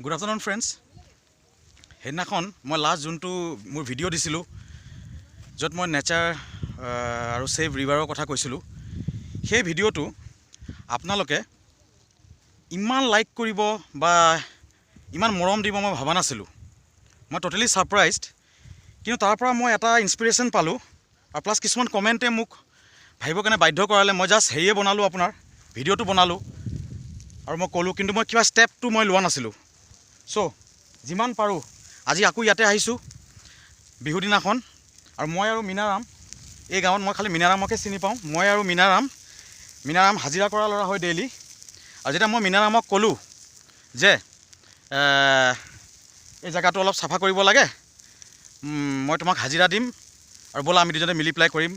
Good afternoon, friends. সেইদিনাখন মই last যোনটো মোৰ ভিডিঅ' দিছিলোঁ, য'ত মই নেচাৰ আৰু ছেভ ৰিভাৰৰ কথা কৈছিলোঁ, সেই ভিডিঅ'টো আপোনালোকে ইমান লাইক কৰিব বা ইমান মৰম দিব মই ভবা নাছিলোঁ। মই ট'টেলি ছাৰপ্ৰাইজড। কিন্তু তাৰ পৰা মই এটা ইনস্পিৰেশ্যন পালোঁ আৰু প্লাছ কিছুমান কমেণ্টে মোক ভাবিবৰ কাৰণে বাধ্য কৰালে। মই জাষ্ট হেৰিয়ে বনালোঁ, আপোনাৰ ভিডিঅ'টো বনালোঁ আৰু মই ক'লোঁ, কিন্তু মই কিবা ষ্টেপটো মই লোৱা নাছিলোঁ। চ' যিমান পাৰোঁ, আজি আকৌ ইয়াতে আহিছোঁ বিহু দিনাখন। আৰু মই আৰু মীনাৰাম, এই গাঁৱত মই খালি মীনাৰামকে চিনি পাওঁ। মই আৰু মীনাৰাম, মীনাৰাম হাজিৰা কৰা ল'ৰা হয় ডেইলি। আৰু যেতিয়া মই মীনাৰামক ক'লোঁ যে এই জেগাটো অলপ চাফা কৰিব লাগে, মই তোমাক হাজিৰা দিম আৰু ব'লা আমি দুজনে মিলি পেলাই কৰিম।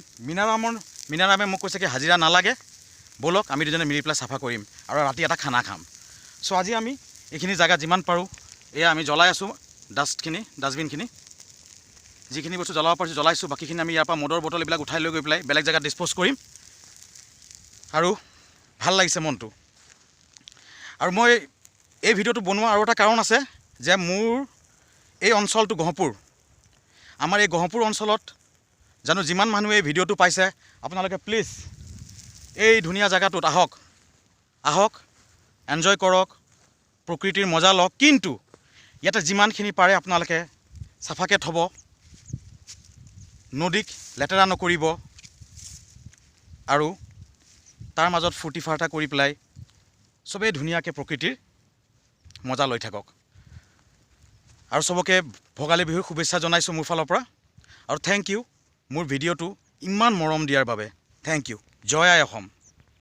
মীনাৰামে মোক কৈছে কি হাজিৰা নালাগে, ব'লক আমি দুজনে মিলি পেলাই চাফা কৰিম আৰু ৰাতি এটা খানা খাম। চ' আজি আমি এইখিনি জেগাত যিমান পাৰোঁ, এয়া আমি জ্বলাই আছোঁ ডাষ্টখিনি, ডাষ্টবিনখিনি। যিখিনি বস্তু জ্বলাব পাৰিছোঁ জ্বলাইছোঁ, বাকীখিনি আমি ইয়াৰ পৰা মদৰ বটল এইবিলাক উঠাই লৈ গৈ পেলাই বেলেগ জেগাত ডিছপ'জ কৰিম। আৰু ভাল লাগিছে মনটো। আৰু মই এই ভিডিঅ'টো বনোৱা আৰু এটা কাৰণ আছে যে মোৰ এই অঞ্চলটো গহপুৰ, আমাৰ এই গহপুৰ অঞ্চলত জানো যিমান মানুহে এই ভিডিঅ'টো পাইছে, আপোনালোকে প্লিজ এই ধুনীয়া জেগাটোত আহক, আহক, এনজয় কৰক, প্ৰকৃতিৰ মজা লওক। কিন্তু ইয়াতে যিমানখিনি পাৰে আপোনালোকে চাফাকৈ থ'ব, নদীক লেতেৰা নকৰিব আৰু তাৰ মাজত ফূৰ্তি ফাৰ্তা কৰি পেলাই চবেই ধুনীয়াকৈ প্ৰকৃতিৰ মজা লৈ থাকক। আৰু চবকে ভোগালী বিহুৰ শুভেচ্ছা জনাইছোঁ মোৰ ফালৰ পৰা। আৰু thank U মোৰ ভিডিঅ'টো ইমান মৰম দিয়াৰ বাবে। Thank U. জয় আই অসম।